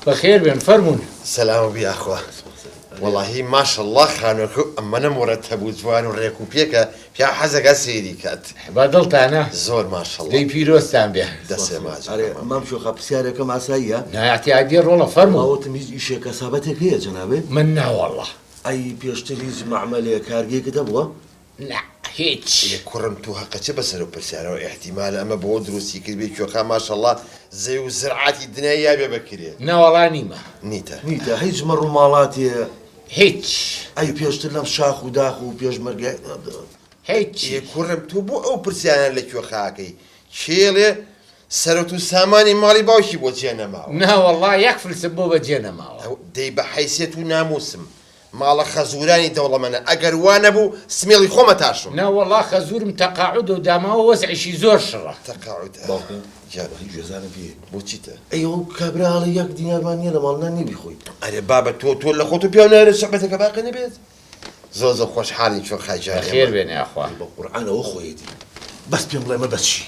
بەخێر بێن فەرموون. سەلامە بی یاخوا وەڵاهی ماشەڵڵا خانوەکە ئەمەنە مورەتەب و جوان و ڕێک و پێکە پیاو حەزەکا سەیری کات. بە دڵتانە؟ زۆر ماشەڵڵا. دەی پیرۆزتان بێ. دەسێ ماچ ئەرێ مام شۆخا پرسیارێکم ئاساییە؟ نا ئیعتیادیە ڕۆڵە فەرموو. وەڵا وتم هیچ ئیشێک کەسابەتێک هەیە جەنابت؟ من نا وەڵا. ئەی پێشتر هیچ مەعمەلێ کارگەیەکت هەبووە؟ نا هیچ. ئێ کوڕم تۆ هەقە چ بەسەر ئەو پرسیارەوە ئیحتیمالە ئەمە بۆ دروستی کردبێ کوێخا ماشەڵا زەوی و زرعاتی دنیای یابێ بە کرێ. نەوەڵا نیمە. نیتە. نیتە هیچ مەڕ و ماڵاتێ. هیچ. ئەی پێشتر لەم شاخ و داخ و پێشمەرگە. هیچ. ئێ کوڕم تۆ بۆ ئەو پرسیارانە لە کوێخا ئەکەی کێڵێ سەرەت و سامانی ماڵی باوکی بۆ جێ نەماوە. نەوەڵا یەک فلسم بۆ بەجێ نەماوە. دەی بە حەیسیەت و ناموسم ماڵە خەزورانی دەوڵەمەنە ئەگەر وا نەبوو سمێڵی خۆم ئەتاشم. نەوەڵا خەزورم تەقاعودە و داماوە وەزعیشی زۆر شڕە. تەقاعودە باوکم گیان وەڵی گوێزانم پێیە. بۆ چیتە؟ ئەی ئەو کابرا ئەڵێ یەک دینارمان نیە لە ماڵ نان نیە بیخۆین. ئەرێ بابە تۆ تۆ لە خۆت و پیاو نایەرێ سوعبەتەکە باقی نەبێت زۆر زۆر خۆشحاڵین چۆن خای جان بەخێر بێن یاخوا. ئەی بە قورعان ئەوە خۆیەتی بەس پێم بڵێ ئەمە بەچی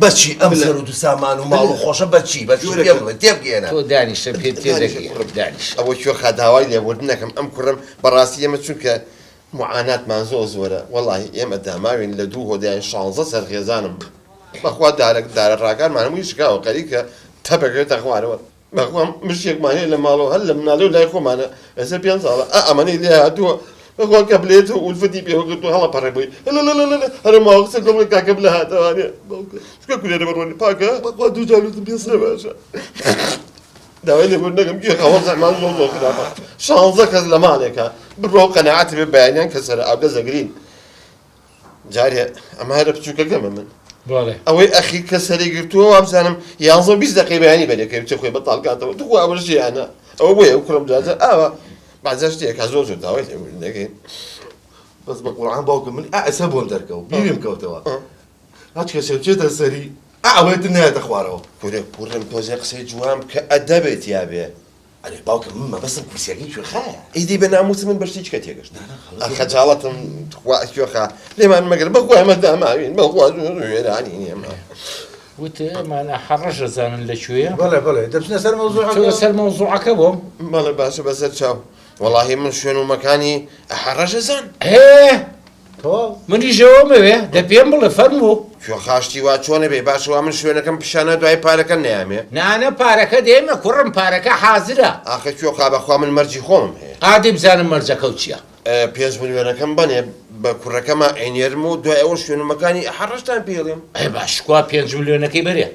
بەچی ئەم سەرو سامان و ماڵ و خۆشە بەچی بەچی پێم بڵێ تێبگەیەنە. تۆ دانیشە پێت تێدەگەیەنم دانیشە. ئەوە کوێخا داوای لێبوردن ئەکەم ئەم کوڕەم بەڕاستی ئێمە چونکە معاناتمان زۆر زۆرە وەڵاهی ئێمە داماوین لە دوو هۆداین شانزە سەر خێزانم بەخوا دارە دارە ڕاکانمان هەمووی شکاوە خەریکە تەپەکەوێتە خوارەوە بەخوا مشتێکمان هەیە لە ماڵەوە هەر لە مناڵی و لای خۆمانە ئێستا پێنج ساڵە ئا ئەمەنەی لێ هاتووە بەخوا کە بلێت و ئولفەتی پێوە گرتووە هەڵەپەڕێ بۆی لە هەرە ماوە قسە کۆ بڵێ کاکە بلە هاتەوانێ چونکە کولێرە بەڕۆنی پاکە بەخوا دوو جار وتم پێ سەر باشە داوای لێبوردن دەکەم گوێ خەوە زەمان زۆر زۆر خراپە شانزە کەس لە ماڵێکە بڕوا و قەناعەت بێ بەیانیان کە سەرە ئاودەست دەگرین جارێ ئەمە هەرە بچووکەکەمە من بەڵێ. ئەوەی ئەخیر کە سەری گرتووە وابزانم یانزە و 20 دەقەی بەیانی بەرێکەی بچێ خۆی بەتاڵ کاتەوە توخوا ئەوە ژیانە ئەوە بۆیە ئەو کوڕم جارجار ئاوا بەعزە شتێک زۆر زۆر داوای لێبوردن دەکەین بەس بە قورعان باوکم من ئا ئێستا بۆم دەرکەوت بیرم کەوتەوە هەچ کەسێ بچێتە سەری ئا ئەوەی تر نایەتە خوارەوە. کورە کوڕم تۆزێ قسەی جوان بکە ئەدەبت یابێ. ئەرێ باوکە من مەبەستم کورسیەکەی کوێخایە. ئیدی بە ناموس من بە شتی چکە تێگەشتم خەجاڵەتم تخوا کوێخا لێمان مەگرە بەخوا ئێمە داماوین بەخوا وێرانین ئێمە. وت ئەمانە حەڕەش ئەزانن لە کوێیە؟ بەڵێ بەڵێ دەچنە سەر مەوزوعەکە. چۆنە سەر مەوزوعەکە بۆم؟ بەڵێ باشە بەسەر چاو. وەڵاهی من شوێن و مەکانی حەڕەش ئەزان. ئێ تەواو. منیش ئەوەم ئەوێ دە پێم بڵێ فەرموو. کوێخا شتی وا چۆنە بێ باشە وا من شوێنەکەم پیشانە دوای پارەکە نەیامێ. نانە پارەکە دێمە کوڕم پارەکە حازرە. ئاخر کوێخا بەخوا من مەرجی خۆمم هەیە. ئادەی بزانم مەرجەکەو چیە. پێنج ملیۆنەکەم بەنێ بە کوڕەکەما ئەینێرم و دوای ئەوە شوێن و مەکانی حەڕەشتان پێڵێم. ئەی باش کوا پێنج ملیۆنەکەی بەرێ.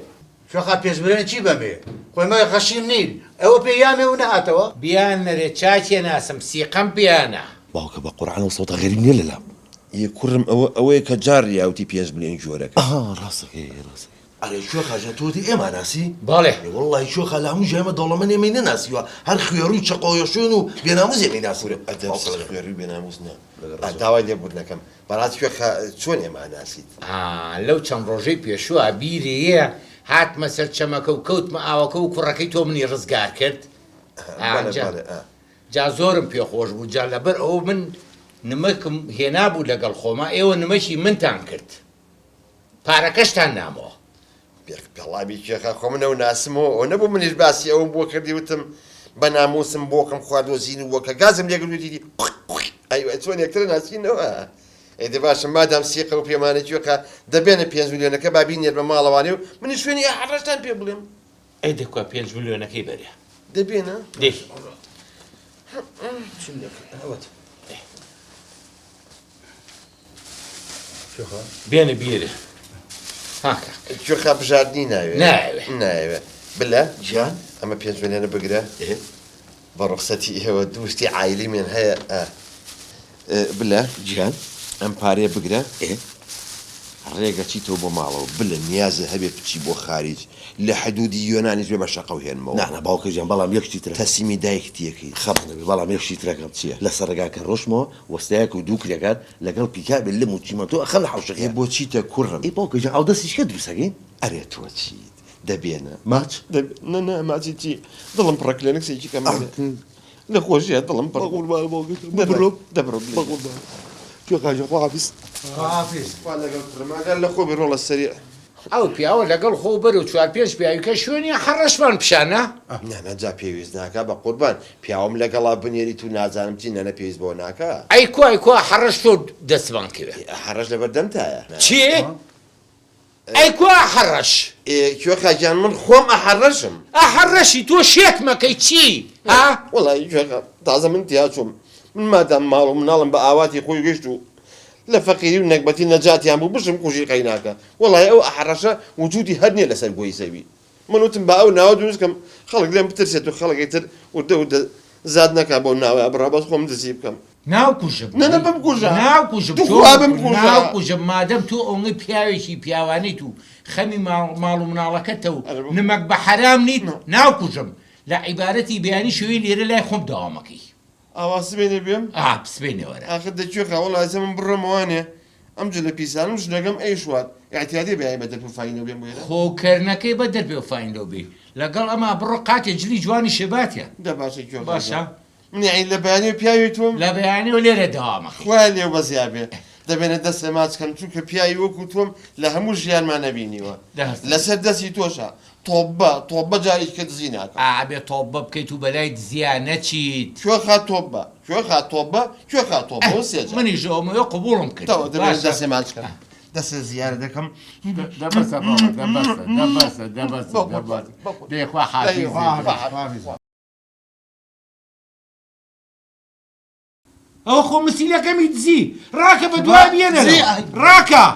کوێخا پێنج ملیۆنی چی بەمێ خۆی مە غەشیم نین ئەوە پێ یامێ و نەهاتەوە. بیان نەرێ چاکێ ناسم سیقەم پێیانە. باوکە بە قورعان ئەو سەوتە غەریب نیە لەلام. ئێ کوڕم ئەوە ئەوەیە کە جاڕ یاوتی پێنج ملیۆن گۆرەکە. ئەها ڕاستەکەی ڕاستەکەی. ئەرێ کوێخا جا تۆ وتی ئێمە ناسی؟ بەڵێ. ئێ وەڵڵاهی کوێخا لە هەموو جای ئێمە دەوڵەمەند ئێمەی نەناسیوە هەر خوێڕی و چەقۆیەشۆن و بێناموس ئێمەی ناسیوە. کورە ئەدەب سەد خوێڕی و بێناموس نا. داوای لێبوردنەکەم بەڕاست کوێخا چۆن ئێمە ئەناسیت؟ ئا لەو چەند ڕۆژەی پێشووە بیرێیە هاتمە سەر چەمەکە و کەوتمە ئاوەکە و کوڕەکەی تۆ منی ڕزگار کرد؟ بەڵێ بەڵێ ئا. جا زۆرم پێ خۆش بوو جا لەبەر ئەوە من نمەکم هێنابوو لەگەڵ خۆما ئێوە نمەکی منتان کرد پارەکەشتان نامەوە. پێڵاوی کوێخا خۆ من ئەو ناسمەوە ئەوە نەبوو منیش باسی ئەوم بۆ کردی وتم بە ناموسم بۆکم خواردوە زینوو بووە کە گازم لێ گرت وتی ئەی چۆن یەکتر ناسینەوە ئەی دە باشە مادام سیقە و پێمانە کوێخا دەبێنە پێنج ملیۆنەکە با بینێرمە ماڵەوانێ و منیش شوێنی ئەحەڕەشتان پێ بڵێم. ئەی دەکوا پێنج ملیۆنەکەی بەرێ. دەبێنە؟ دەی. چیم دەکرد ئەوەت. بێنە بیرێ. ها کاک. کوێخا بژاردنی ناوێ. ناوێ. ناوێ. بلە. گیان. ئەمە پێنج ملیۆنە بگرە. ئێ. بە ڕوخسەتی ئێوە دوو شتی عایلیمان هەیە. ئا. بلە. گیان. ئەم پارەیە بگرە. ئێ. ڕێگە چیتەوە بۆ ماڵەوە بلە نیازت هەبێ بچی بۆ خاریج لە حدودی یۆنانیش بێ بە شەقەو هێنمەوە. نا نا باوکە گیان بەڵام یەک شتی ترەکەم. تەسلیمی دایکتی ئەکەی. خەمت نەبێ بەڵام یەک شتی ترەکەم. چیە؟ لەسەر ڕێگا کە ڕۆشتمەوە وەستایەک و دوو کرێکار لەگەڵ پیکابێ لم و چیمەنتۆ ئەخەن لە حەوشەکەیا. ئێ بۆ چیتە کوڕم؟ ئێ باوکە گیان ئاودەستی چکە دروست ئەکەین؟ ئەرێ تۆ چیت؟ دەبێنە. ماچ؟ دەبێ نا نا ماچی چی؟ دڵم پڕە کلێنکسێکی کەم بدە. لە خۆشیە دڵم پڕ. بەقوربان باوکە گیان دەبڕۆ ببڕۆم. دەبڕۆ بلە. بەقوربان کوێخا گیان خواحافیز. خواحافیز. خوا لەگەڵ کوڕم ئاگات لە خۆ بێ ڕۆڵە سەریع. ئەو پیاوە لەگەڵ خۆو بەرەو چوار پێنج پیاوی کە شوێنی حەڕەشمان پیشانە. نانا جا پێویست ناکا بە قوربان پیاوم لەگەڵا بنێریت و نازانم چی نانا پێویست بەوە ناکا. ئەی کوا ئەی کوا حەڕەش تۆ دەستمان کەوێ. ئێ حەڕەش لەبەر دەمتایە. چی؟ ئەی کوا حەڕەش؟ ئێ کوێخا گیان من خۆم ئەحەڕەشم. ئەحەڕەشی تۆ شێت مەکەی چی ها؟ وەڵایی کوێخا تازە من تیاچووم من مادام ماڵ و مناڵم بە ئاواتی خۆی گەشت و لە فەقیری و نەگبەتی نەجاتیان بوو بشم کوژی قەیناکە وەڵای ئەو ئەحەڕەشە وجودی هەر نیە لەسەر گۆی زەوی من وتم با ئەو ناوە دروست کەم خەڵک لێم بترسێت و خەڵک ئیتر وردە وردە زاد نەکا بەو ناوەیا بڕا بەس خۆم دزی بکەم. ناوکوژم نە نە بمکوژە ناوکوژم تۆ توخوا بمکوژە. ناوکوژم مادەم تۆ ئەونەی پیاوێکی پیاوانەیت و خەمی ماڵ ماڵ و مناڵەکەتە و ئەرێ بۆ نمەک بە حەرام نیت ناوکوژم لە عیبارەتی بەیانی شەوێ لێرە لای خۆم دەوامەکەی. ئاوا سبەینێ بێم؟ ئا سبەینێ وەرە. ئاخر دە کوێخا وەڵا ئێستا من بڕۆمە وانێ ئەم جلە پیسانەم ژنەکەم ئەیشوات ئیعتیادیە بەیانی بە دەرپێ و فاینەوە بێم بۆ ئێرە. خۆ کەرنەکەی بە دەرپێ و فاینەوە بێی لەگەڵ ئەما بڕۆ قاتێ جلی جوانی شێباتە. دە باشە کوێخا باشە. گیان من یەعنی لە بەیانیەوە پیاوی تۆم؟ لە بەیانیەوە لێرە دەوامەکەی. خوایە لێو بەزیا بێ دەبێنە دەستێ ماچ کەم چونکە پیاوی وەکو تۆم لە هەموو ژیانما نەبینیوە دەست. لەسەر دەستی تۆشە تۆبە تۆبە جارێکی کە دزی ناکەم. ئا ئەبێ تۆبە بکەیت و بەلای دزیا نەچیت. کوێخا تۆبە کوێخا تۆبە کوێخا تۆبە و سێ جار. منیش ئەومەوێ قبوڵم کرد. تەوە دەبێنە باشە. دەستێ ماچ کەم دەستێ زیارە دەکەم. دە بەسە ڕۆڵە دە بەسە دە بەسە دە بەسە دە بەسە دەی خوا حافیزت بێ. ئەوە خۆ مسیلەکەمی دزی ڕاکە بە دوای بێنەرەوە ڕاکە.